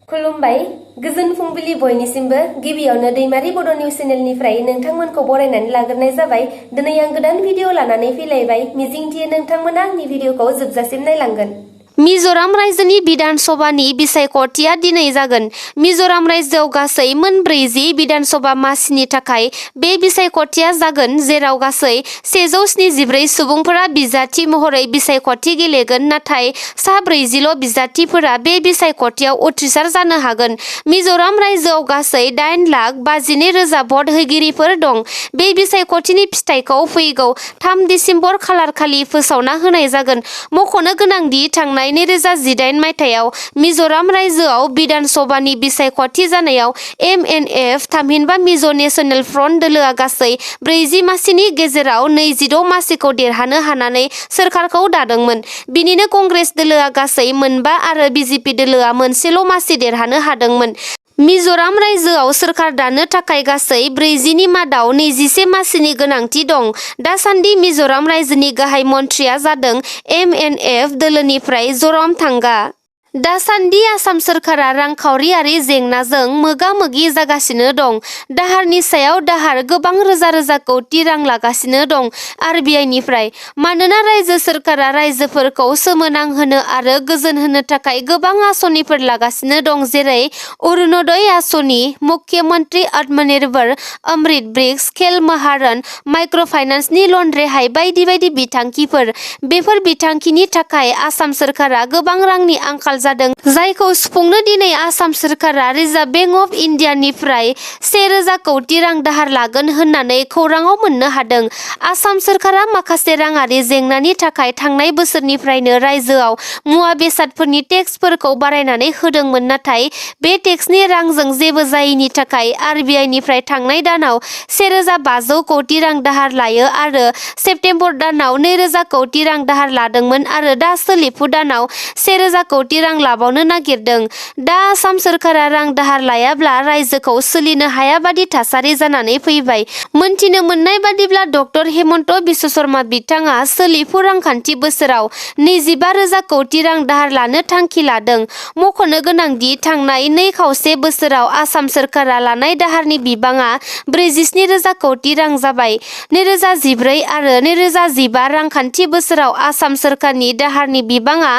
खुलुमबाय गोजोन फुंबिलि बयनिसिमबो गिबियावनो दैमारि बड' निउज चेनेलनिफ्राय नोंथांमोनखौ बरायनानै लाग्रोनाय जाबाय। दिनै आं गोदान भिडिअ लानानै फैलायबाय। मिजिंथियो नोंथांमोना आंनि भिडिअखौ जोबजासिम नायलांगोन। मिज'राम रायजोनि बिधान सभानि बिसायख'थिया दिनै जागोन। मिज'राम रायजोआव गासै मोन 40 बिधान सभा मासिनि थाखाय बे बिसायख'थिया जागोन, जेराव गासै 174 सुबुंफोरा बिजाथि महरै बिसायख'थि गेलेगोन, नाथाय सा 40ल' बिजाथिफोरा बे बिसायख'थियाव उथ्रिसार जानो हागोन। मिज'राम रायजोआव गासै 8,52,000 भट होगिरिफोर दं। बे बिसायख'थिनि फिथायखौ फैगौ 3 दिसेम्बर खालारखालि फोसावना होनाय जागोन। मख'नो गोनांदि थांनाय 2018 मायथाइयाव मिज'राम रायजोआव बिधान सभानि बिसायख'थि जानायाव MNF थामहिनबा मिज' नेशनेल फ्रन्ट दोलोआ गासै 40 मासिनि गेजेराव 26 मासिखौ देरहानो हानानै सोरखारखौ दादोंमोन। बिनिनो कंग्रेस दोलोआ गासै 4 आरो BJP दोलोआ मोनसेल' मासि देरहानो हादोंमोन। मिज'राम रायजोआव सोरखार दानो थाखाय गासै 40 नि मादाव 21 मासिनि गोनांथि दं। दासान्दि मिज'राम रायजोनि गाहाय मन्थ्रिया जादों MNF दोलोनिफ्राय ज'रामथांगा। दासान्दि आसाम सोरखारा रांखावरियारि जेंनाजों मोगा-मोगि जागासिनो दं। दाहारनि सायाव दाहार गोबां रोजा कौटि रां लागासिनो दं RBIनिफ्राय। मानोना रायजो सोरखारा रायजोफोरखौ सोमोनांहोनो आरो गोजोन होनो थाखाय गोबां आसनिफोर लागासिनो दं, जेरै अरुणोदय आसनि, मुख्यमन्त्री आत्मनिर्भर, अमृत ब्रिक्स, खेल महारन, माइक्र'फाइनान्सनि लन रेहाय बायदि बायदि बिथांखिफोर। बेफोर बिथांखिनि थाखाय आसाम सोरखारा गोबां रांनि आंखाल जादों, जायखौ सुफुंनो दिनै आसाम सोरखारा रिजार्भ बेंक अफ इन्डियानिफ्राय 1,000 कौटि रां दाहार लागोन होननानै खौराङाव मोननो हादों। आसाम सोरखारा माखासे राङारि जेंनानि थाखाय थांनाय बोसोरनिफ्रायनो रायजोआव मुवा बेसादफोरनि टेक्सफोरखौ बारायनानै होदोंमोन, नाथाय बे टेक्सनि रांजों जेबो जायैनि थाखाय RBIनिफ्राय थांनाय दानाव 1,500 कौटि रां दाहार लायो आरो सेप्तेम्बर दानाव 2,000 कौटि रां दाहार लादोंमोन आरो दा सोलिफु दानाव 1,000 कौटि रां लाबावनो नागिरदों। दा आसाम सोरखारा रां दाहार लायाब्ला रायजोखौ सोलिनो हाया बादि थासारि जानानै फैबाय। मोनथिनो मोननाय बादिब्ला डक्टर हेमन्त बिश्व शर्मा बिथाङा सोलिफु रांखान्थि बोसोराव 25,000 कौटि रां दाहार लानो थांखि लादों। मख'नो गोनांदि थांनाय 2 बोसोराव आसाम सोरखारा लानाय दाहारनि बिबाङा 47,000 कौटि रां जाबाय। 2014 आरो 2015 रांखान्थि बोसोराव आसाम सोरखारनि दाहारनि बिबाङा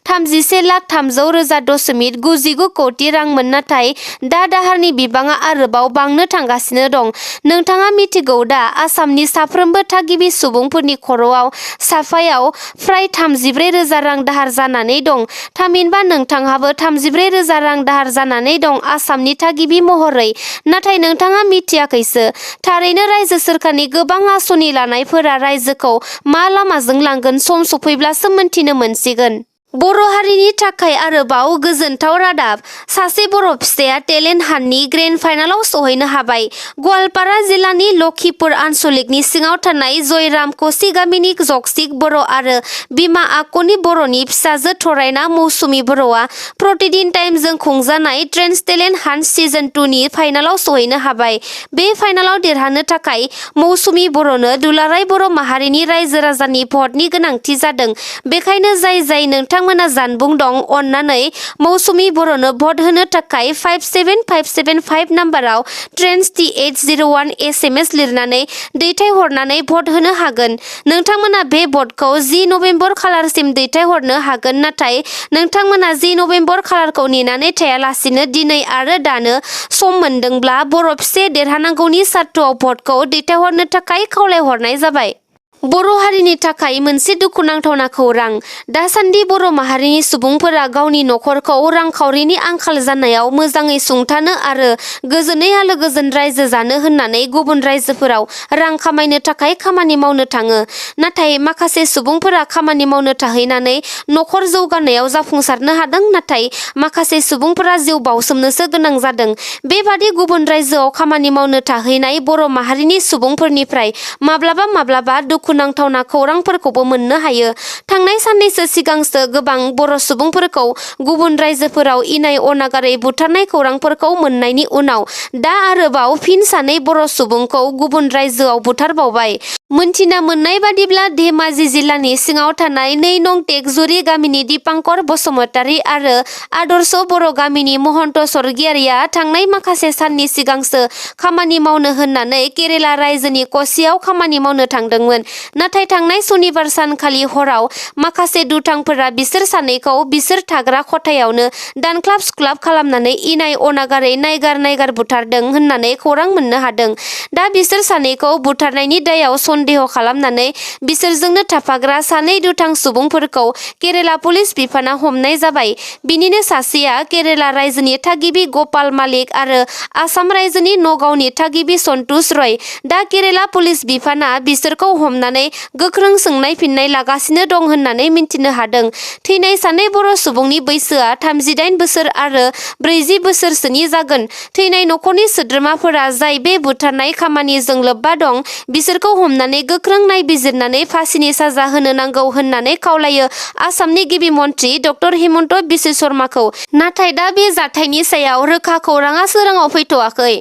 31,30,000.99 कौटि रांमोन, नाथाय दा दाहारनि बिबाङा आरोबाव बांनो थांगासिनो दं। नोंथाङा मिथिगौ दा आसामनि साफ्रोमबो थागिबि सुबुंफोरनि खर'आव साफायाव फ्राय 34,000 रां दाहार जानानै दं। थामहिनबा नोंथांहाबो 34,000 रां दाहार जानानै दं आसामनि थागिबि महरै। नाथाय नोंथाङा मिथियाखैसो, थारैनो रायजो सोरखारनि गोबां आसनि लानायफोरा रायजोखौ मा लामाजों लांगोन सम सफैब्लासो मोनथिनो मोनसिगोन। बर' हारिनि थाखाय आरोबाव गोजोनथाव रादाब। सासे बर' फिसाया टेलेन्ट हान्टनि ग्रेन्ड फाइनालाव सौहैनो हाबाय। गवालपारा जिल्लानि लखिपुर आनसलिकनि सिङाव थानाय जयराम क'सि गामिनि जगसिक बर' आरो बिमा आक'नि बर'नि फिसाजो थरायना मौसुमि बर'आ प्रतिदिन टाइमजों खुंजानाय ट्रेन्स टेलेन्ट हान्ट सिजन 2 नि फाइनालाव सौहैनो हाबाय। बे फाइनालाव देरहानो थाखाय मौसुमि बर'नो दुलाराय बर' माहारिनि रायजो राजानि भटनि गोनांथि जादों। बेखायनो जाय नोंथांमोना जानबुं दं, अन्नानै मौसुमि बर'नो भट होनो थाखाय 57575 नाम्बाराव ट्रेन्स TH01 SMS लिरनानै दैथायहरनानै भट होनो हागोन। नोंथांमोना बे भटखौ 10 नभेम्बर खालारसिम दैथायहरनो हागोन, नाथाय नोंथांमोना 10 नभेम्बर खालारखौ नेनानै थायालासिनो दिनै आरो दानो सम मोनदोंब्ला बर' फिसाया देरहानांगौनि सार्थआव भटखौ दैथायहरनो थाखाय खावलायहरनाय जाबाय। बर' हारिनि थाखाय मोनसे दुखुनांथावना खौरां। दासान्दि बर' माहारिनि सुबुंफोरा गावनि नखरखौ रांखावरिनि आंखाल जानायाव मोजाङै सुंथानो आरो गोजोनै आलो गोजोन रायजो जानो होननानै गुबुन रायजोफोराव रां खामायनो थाखाय खामानि मावनो थाङो। नाथाय माखासे सुबुंफोरा खामानि मावनो थाहैनानै नखर जौगानायाव जाफुंसारनो हादों, नाथाय माखासे सुबुंफोरा जिउ बावसोमनोसो गोनां जादों। बेबादि गुबुन रायजोआव खामानि मावनो थाहैनाय बर' माहारिनि सुबुंफोरनिफ्राय माब्लाबा दुखु दुखुनांथावना खौरांफोरखौबो मोननो हायो। थांनाय साननैसो सिगांसो गोबां बर' सुबुंफोरखौ गुबुन रायजोफोराव इनाय अनागारै बुथारनाय खौरांफोरखौ मोननायनि उनाव दा आरोबाव फिन सानै बर' सुबुंखौ गुबुन रायजोआव बुथारबावबाय। मोनथिना मोननाय बादिब्ला धेमाजि जिल्लानि सिङाव थानाय 2 नं टेकजुरि गामिनि दीपांकर बसुमतारी आरो आदर्श बर' गामिनि महन्त स्वर्गियारिया थांनाय माखासे साननि सिगांसो खामानि मावनो होननानै केरेला रायजोनि क'चिआव खामानि मावनो थांदोंमोन। नाथाय थांनाय सनिबार सानखालि हराव माखासे दुथांफोरा बिसोर सानैखौ बिसोर थाग्रा खथायावनो दानख्लाब सुख्लाब खालामनानै इनाय अनागारै नायगार बुथारदों होननानै खौरां मोननो हादों। दा बिसोर सानैखौ बुथारनायनि दायाव सन्देह खालामनानै बिसोरजोंनो थाफाग्रा सानै दुथां सुबुंफोरखौ केरेला पुलिस बिफाना हमनाय जाबाय। बिनिनो सासेया केरेला रायजोनि थागिबि गपाल मालिक आरो आसाम रायजोनि नगावनि थागिबि सन्तोष रय। दा केरेला पुलिस बिफाना बिसोरखौ हमनानै गोख्रों सोंनाय फिननाय लागासिनो दं होननानै मिन्थिनो हादों। थैनाय सानै बर' सुबुंनि बैसोआ 38 बोसोर आरो 40 बोसोरसोनि जागोन। थैनाय नखरनि सोद्रोमाफोरा जाय बे बुथारनाय खामानिजों लोब्बा दं बिसोरखौ हमनानै गोख्रों नायबिजिरनानै फासिनि साजा होनो नांगौ होननानै खावलायो आसामनि गिबि मन्थ्रि ड हिमन्त बिश्व शर्माखौ। नाथाय दा बे जाथायनि सायाव रोखा खौराङा सोराङाव फैथ'वाखै।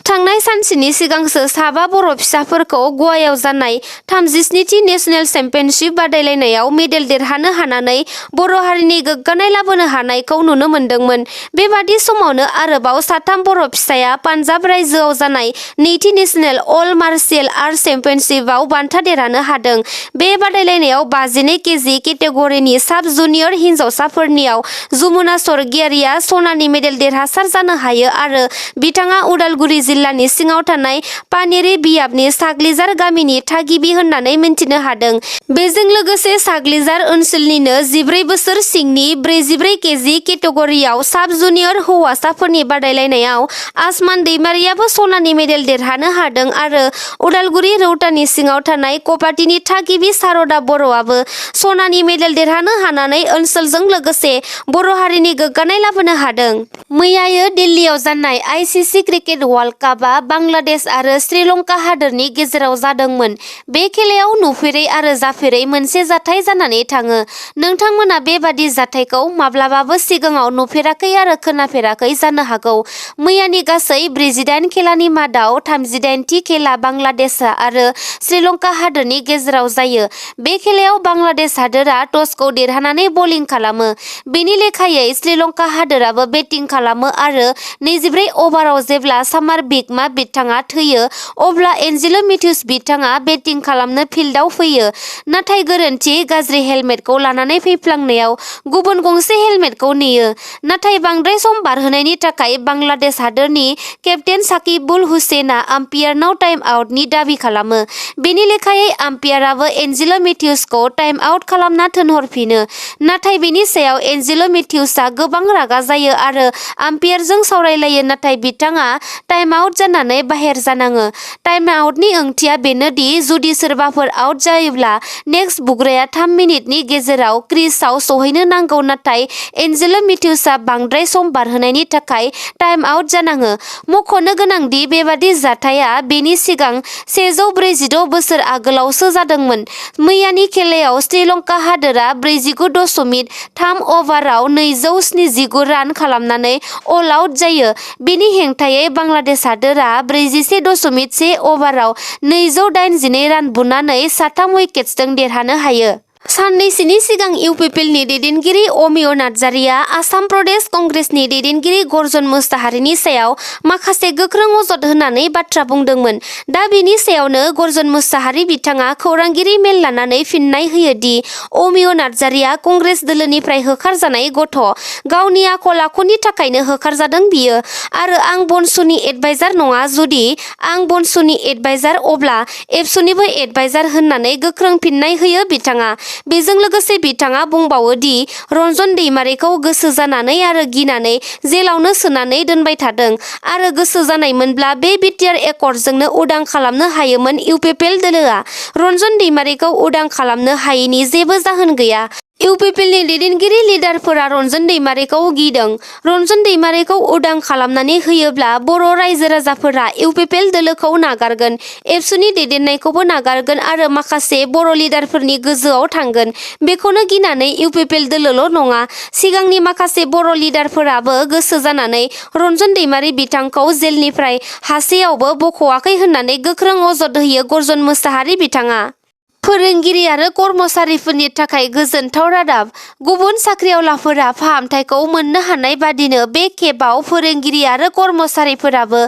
थांनाय सानसेनि सिगांसो साबा बर' फिसाफोरखौ गवायाव जानाय 37थि नेशनेल चेम्पियनशिप बादायलायनायाव मेडेल देरहानो हानानै बर' हारिनि गोग्गानाय लाबोनो हानायखौ नुनो मोन्दोंमोन। बेबादि समावनो आरोबाव साथाम बर' फिसाया पान्जाब रायजोआव जानाय 2थि नेशनेल अल मार्शियेल आर्ट चेम्पियनशिपआव बान्था देरहानो हादों। बे बादायलायनायाव 52 केजि केटेगरिनि साब जुनियर हिन्जावसाफोरनियाव जमुना स्वर्गियारिया सनानि मेडेल देरहासार जानो हायो आरो बिथाङा उदालगुरि जिल्लानि सिङाव थानाय पानेरि बियाबनि साग्लिजार गामिनि थागिबि होननानै मिन्थिनो हादों। बेजों लोगोसे साग्लिजार ओनसोलनिनो 14 बोसोर सिंनि 44 केजि केटेगरियाव साब जुनियर हौवासाफोरनि बादायलायनायाव आसमान दैमारियाबो सनानि मेडेल देरहानो हादों आरो उदालगुरि रौतानि सिङाव थानाय कपाटिनि थागिबि सारदा बर'आबो सनानि मेडेल देरहानो हानानै ओनसोलजों लोगोसे बर' हारिनि गोग्गानाय लाबोनो हादों। मैयायो दिल्लीयाव जानाय आईसीसी क्रिकेट वर्ल्ड कापआ बांलादेश आरो श्रीलंका हादोरनि गेजेराव जादोंमोन। बे खेलायाव नुफेरै आरो जाफेरै मोनसे जाथाय जानानै थाङो। नोंथांमोना बेबादि जाथायखौ माब्लाबाबो सिगाङाव नुफेराखै आरो खोनाफेराखै जानो हागौ। मैयानि गासै 48 खेलानि मादाव 38थि खेला बांलादेश आरो श्रीलंका हादोरनि गेजेराव जायो। बे खेलायाव बांलादेश हादोरा टसखौ देरहानानै बलिं खालामो। बेनि लेखायै श्रीलंका हादोराबो बेटिं खालामो आरो 24 अभाराव जेब्ला सामार बिगमा बिथाङा थैयो अब्ला एन्जेल' मेथ्यूस बिथाङा बेटिं खालामनो फिल्डआव फैयो। नाथाय गोरोन्थि गाज्रि हेलमेटखौ लानानै फैफ्लांनायाव गुबुन गंसे हेलमेटखौ नेयो। नाथाय बांद्राय सम बारहोनायनि थाखाय बांलादेश हादोरनि केप्टेन साकिबुल हुसेना आम्पायारनाव टाइम आउटनि दाबि खालामो। बेनि लेखायै आम्पायाराबो एन्जेल' मेथ्यूसखौ टाइम आउट खालामना थिनहरफिनो। नाथाय बेनि सायाव एन्जेल' मेथ्यूसआ गोबां रागा जायो आरो आम्पायारजों सावरायलायो नाथाय बिथाङा टाइम आउट जानानै बाहेर जानाङो। टाइम आउटनि ओंथिया बेनोदि जुदि सोरबाफोर आउट जायोब्ला नेक्स्ट बुग्राया 3 मिनिटनि गेजेराव क्रीजआव सौहैनो नांगौ नाथाय एन्जेल' मेथ्यूसआ बांद्राय सम बारहोनायनि थाखाय टाइम आउट जानाङो। मख'नो गोनांदि बेबादि जाथाया बेनि सिगां 146 बोसोर आगोलावसो जादोंमोन। मैयानि खेलायाव श्रीलंका हादोरा 49.3 अभाराव 279 रान खालामनानै अल आउट जायो। बेनि हेंथायै बांलादेश हादोरा 41.1 अभाराव 282 रान बुनानै 3 उइकेट्सजों देरहानो हायो। साननैसोनि सिगां इउपिपिएलनि दैदेनगिरि अमिय नार्जारिया आसाम प्रदेश कंग्रेसनि दैदेनगिरि गर्जन मोसाहारिनि सायाव माखासे गोख्रों अजद होनानै बाथ्रा बुंदोंमोन। दा बेनि सायावनो गर्जन मोसाहारि बिथाङा खौरांगिरि मेल लानानै फिननाय होयोदि अमिय नार्जारिया कंग्रेस दोलोनिफ्राय होखारजानाय गथ'। गावनि आखल आखुनि थाखायनो होखारजादों बियो आरो आं बनसुनि एडभाइजार नङा। जुदि आं बनसुनि एडभाइजार अब्ला एबसुनिबो एडभाइजार होननानै गोख्रों फिननाय होयो बिथाङा। बेजों लोगोसे बिथाङा बुंबावो दि रन्जन दैमारिखौ गोसो जानानै आरो गिनानै जेलावनो सोनानै दोनबाय थादों आरो गोसो जानायमोनब्ला बे बिटिआर एकर्डजोंनो उदां खालामनो हायोमोन। इउपिपिएल दोलोआ रन्जन दैमारिखौ उदां खालामनो हायैनि जेबो जाहोन गैया। इउपिपिएलनि दैदेनगिरि लिडारफोरा रन्जन दैमारिखौ गिदों। रन्जन दैमारिखौ उदां खालामनानै होयोब्ला बर' रायजो राजाफोरा इउपिपिएल दोलोखौ नागारगोन, एबसुनि दैदेननायखौबो नागारगोन आरो माखासे बर' लिडारफोरनि गोजौआव थांगोन। बेखौनो गिनानै इउपिपिएल दोलोल' नङा, सिगांनि माखासे बर' लिडारफोराबो गोसो जानानै रन्जन दैमारि बिथांखौ जेलनिफ्राय हासेयावबो बख'वाखै होननानै गोख्रों अजद होयो गर्जन मोसाहारि बिथाङा। फोरोंगिरि आरो कर्मचारिफोरनि थाखाय गोजोनथाव रादाब। गुबुन साख्रिआवलाफोरा फाहामथायखौ मोननो हानाय बादिनो बे खेबाव फोरोंगिरि आरो कर्मचारिफोराबो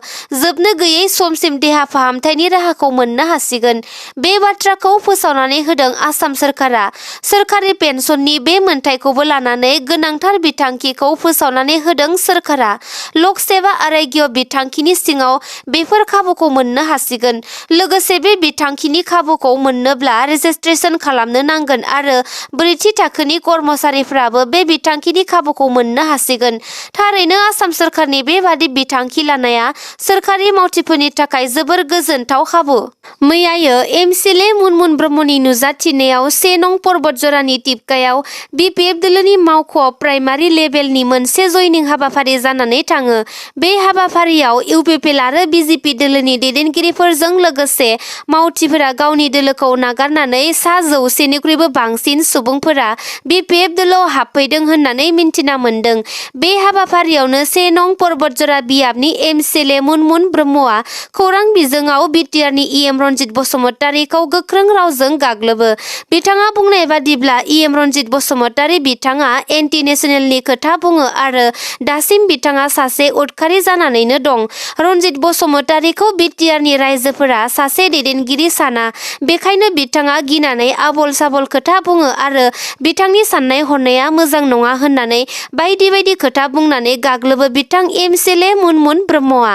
जोबनो गैयै समसिम देहा फाहामथायनि राहाखौ मोननो हासिगोन। बे बाथ्राखौ फोसावनानै होदों आसाम सोरखारा। सोरखारि पेन्सननि बे मोनथायखौबो लानानै गोनांथार बिथांखिखौ फोसावनानै होदों सोरखारा। लक सेवा आर'ग्य बिथांखिनि सिङाव बेफोर खाबुखौ मोननो हासिगोन। लोगोसे बे बिथांखिनि खाबुखौ मोननोब्ला रेजिस्ट्रेशन खालामनो नांगोन आरो ब्रैथि थाखोनि कर्मचारिफ्राबो बे बिथांखिनि खाबुखौ मोननो हासिगोन। थारैनो आसाम सोरखारनि बेबादि बिथांखि लानाया सोरखारि मावथिफोरनि थाखाय जोबोर गोजोनथाव खाबु। मैयायो एमसिएलए मुनमुन ब्रह्मनि नुजाथिनायाव 1 नं परबतजरानि टिपकायाव बिपिएफ दोलोनि मावख'आव प्राइमारि लेभेलनि मोनसे जयनिं हाबाफारि जानानै थाङो। बे हाबाफारियाव इउपिपिएल आरो बिजेपि दोलोनि दैदेनगिरिफोरजों लोगोसे मावथिफोरा गावनि दोलोखौ नागारनानै सा 100निख्रुइबो बांसिन सुबुंफोरा बिपिएफ दोलोआव हाबफैदों होननानै मिन्थिना मोन्दों। बे हाबाफारियावनो 1 नं परबतजरा बियाबनि एमसिएलए मुनमुन ब्रह्मआ खौरां बिजोङाव बिटिआरनि इएम रन्जित बसुमतारीखौ गोख्रों रावजों गाग्लोबो। बिथाङा बुंनाय बादिब्ला इएम रन्जित बसुमतारी बिथाङा एन्टि नेसनेलनि खोथा बुङो आरो दासिम बिथाङा सासे उदखारि जानानैनो दं। रन्जित बसुमतारीखौ बिटिआरनि रायजोफोरा सासे दैदेनगिरि साना, बेखायनो बिथाङा गिनानै आबल साबल खोथा बुङो आरो बिथांनि साननाय हनाया मोजां नङा होननानै बायदि बायदि खोथा बुंनानै गाग्लोबो बिथां एमसिएलए मुनमुन ब्रह्मआ।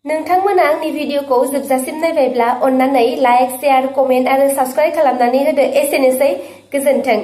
नोंथांमोना आंनि भिडिअखौ जोबजासिम नायबायब्ला अन्नानै लाइक, शेयार, कमेन्ट आरो साबस्क्राइब खालामनानै होदो। एसेनोसै, गोजोन्थों।